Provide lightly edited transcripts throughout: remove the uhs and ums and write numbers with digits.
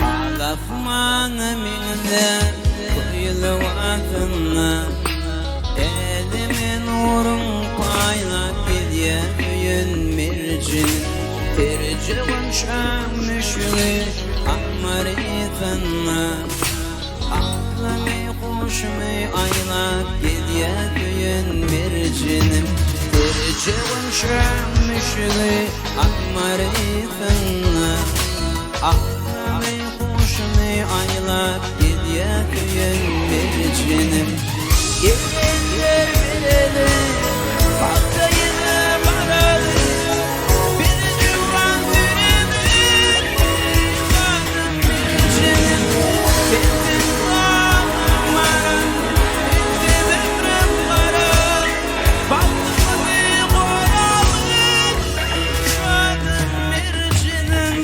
Al-asmana meňzär toýly wagtynda, Äleme nurun paýlap gelýär söýen merjen. Terje gunçaň müşgi ahmyr yzynda, Aklymy, huşumy aýlap gelýär söýen merjenim. Terje gunçaň müşgi ahmyr yzynda, Aklymy, huşumy aýlap gelýär söýen merjenim. Gelenler bereli, bagta ýene baraly, Bizi döwran süreli, ganym merjenim. Sensiz ganym aram, sensiz ömrüm haram, Bagtymyzy goraly, ganym merjenim.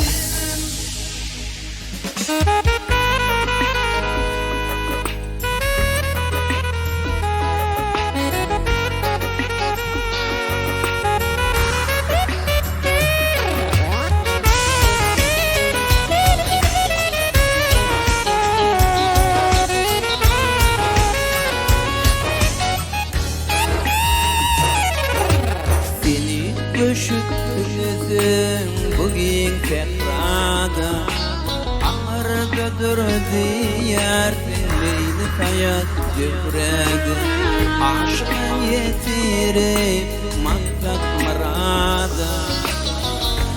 Seni göçüp tüneseň bu giň sährada, Aňyrda dur diýersiň meýli saýat Zöhre-de. Aşygyň ýetirip maksat-myrada,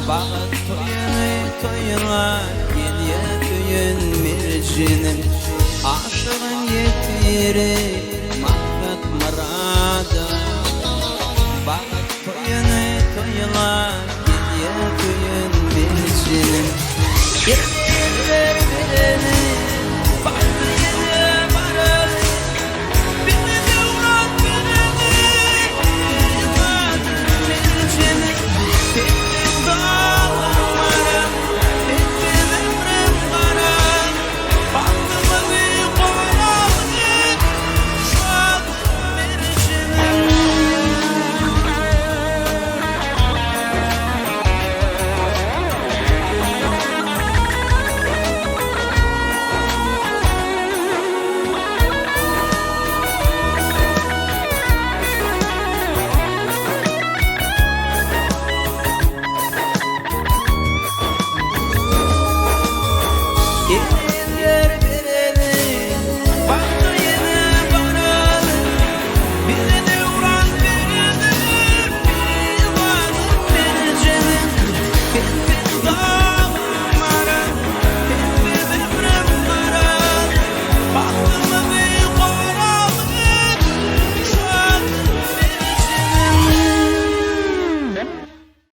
Bagt toýuny toýlap gelýär söýen merjenim. Aşygyň ýetirip maksat-myrada, Bagt toýuny toýlap gelýär söýen merjenim.